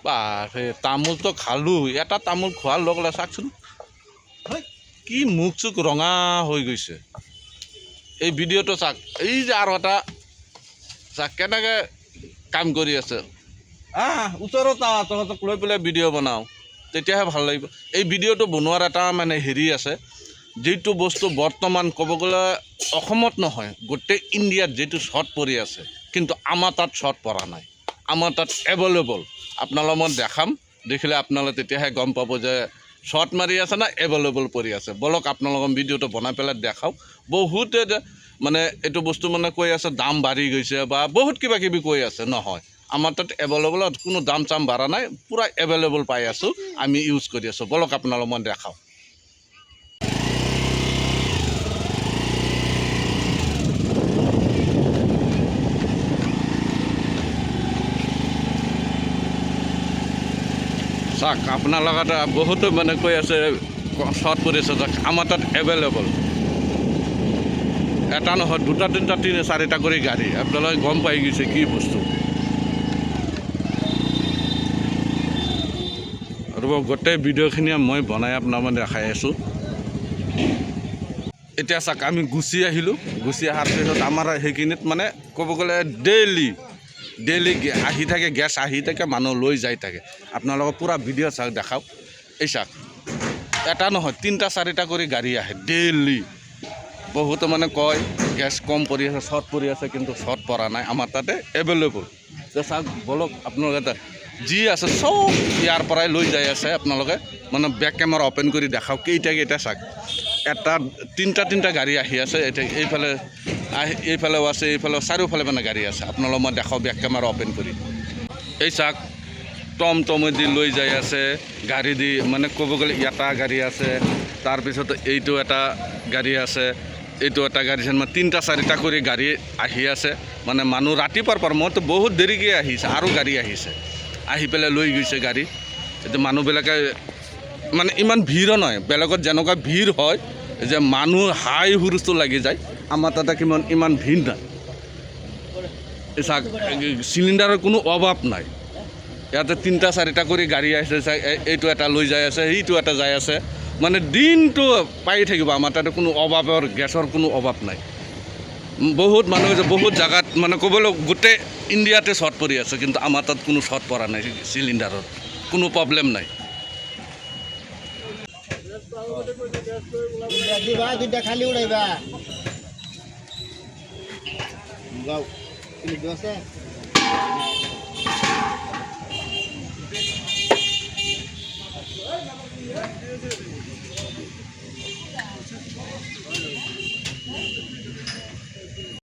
বাপৰে, তামোলটো খালোঁ, এটা তামোল খোৱাৰ লগে লগে চাওকচোন কি মুখ চুখ ৰঙা হৈ গৈছে। এই ভিডিঅ'টো চাওক, এই যে আৰু এটা চাওক কেনেকৈ কাম কৰি আছে। ওচৰত আহ, তহঁতক লৈ পেলাই ভিডিঅ' বনাওঁ, তেতিয়াহে ভাল লাগিব। এই ভিডিঅ'টো বনোৱাৰ এটা মানে হেৰি আছে, যিটো বস্তু বৰ্তমান ক'ব গ'লে অসমত নহয় গোটেই ইণ্ডিয়াত যিটো শ্বৰ্ট পৰি আছে, কিন্তু আমাৰ তাত শ্বৰ্ট পৰা নাই, আমাৰ তাত এভেইলেবল। আপোনালোক মই দেখাম, দেখিলে আপোনালোকে তেতিয়াহে গম পাব যে শ্বৰ্ট মাৰি আছে না এভেইলেবল পৰি আছে। ব'লক আপোনালোকক ভিডিঅ'টো বনাই পেলাই দেখাওক। বহুতে মানে এইটো বস্তু মানে কৈ আছে দাম বাঢ়ি গৈছে বা বহুত কিবা কিবি কৈ আছে, নহয় আমাৰ তাত এভেইলেবল, কোনো দাম চাম বাঢ়া নাই, পূৰা এভেইলেবল পাই আছোঁ, আমি ইউজ কৰি আছোঁ। ব'লক আপোনালোক মই দেখাওঁ। চাওক আপোনালোকে বহুতো মানে কৈ আছে শ্বৰ্ট পৰিছে, চাওক আমাৰ তাত এভেইলেবল, এটা নহয় দুটা তিনিটা তিনি চাৰিটা কৰি গাড়ী, আপোনালোকে গম পাই গৈছে কি বস্তু। ৰ'ব গোটেই ভিডিঅ'খিনি মই বনাই আপোনাক মানে দেখাই আছোঁ। এতিয়া চাওক আমি গুচি আহিলোঁ, গুচি অহাৰ পিছত আমাৰ সেইখিনিত মানে ক'ব গ'লে ডেইলি ডেইলি আহি থাকে, গেছ আহি থাকে, মানুহ লৈ যাই থাকে। আপোনালোকক পূৰা ভিডিঅ' চাওক দেখাওক। এই চাওক এটা নহয় তিনিটা চাৰিটা কৰি গাড়ী আহে ডেইলি। বহুতো মানে কয় গেছ কম পৰি আছে, শ্বৰ্ট পৰি আছে, কিন্তু শ্বৰ্ট পৰা নাই, আমাৰ তাতে এভেইলেবল। চাওক ব'লক আপোনালোকে যি আছে চব ইয়াৰ পৰাই লৈ যাই আছে। আপোনালোকে মানে বেক কেমেৰা অ'পেন কৰি দেখাওক কেইটা কেইটা। চাওক এটা তিনিটা তিনিটা গাড়ী আহি আছে, এতিয়া এইফালে আহি এইফালেও আছে, এইফালেও চাৰিওফালে মানে গাড়ী আছে। আপোনালোক মই দেখাওঁ বেক কেমেৰা অ'পেন কৰি। এই চাওক টমটমেদি লৈ যাই আছে, গাড়ী দি মানে ক'ব গ'লে এটা গাড়ী আছে, তাৰপিছত এইটো এটা গাড়ী আছে, এইটো এটা গাড়ী আছে, মানে তিনিটা চাৰিটা কৰি গাড়ী আহি আছে। মানে মানুহ ৰাতিপুৱাৰ পৰা, মইতো বহুত দেৰিকৈ আহিছে, আৰু গাড়ী আহিছে, আহি পেলাই লৈ গৈছে গাড়ী। এতিয়া মানুহবিলাকে মানে ইমান ভিৰো নহয়, বেলেগত যেনেকুৱা ভিৰ হয় যে মানুহ হাই হুলস্থুল লাগি যায়, আমাৰ তাতে কিমান ইমান ভিৰ নাই। চাওক চিলিণ্ডাৰৰ কোনো অভাৱ নাই, ইয়াতে তিনিটা চাৰিটা কৰি গাড়ী আহিছে। এইটো এটা লৈ যাই আছে, সেইটো এটা যাই আছে, মানে দিনটো পাই থাকিব। আমাৰ তাতে কোনো অভাৱৰ গেছৰ কোনো অভাৱ নাই। বহুত মানুহ বহুত জেগাত মানে ক'বলৈ গোটেই ইণ্ডিয়াতে শ্বৰ্ট পৰি আছে, কিন্তু আমাৰ তাত কোনো শ্বৰ্ট পৰা নাই, চিলিণ্ডাৰৰ কোনো প্ৰব্লেম নাই। দুইটা খালি উড়াইবা। আছে।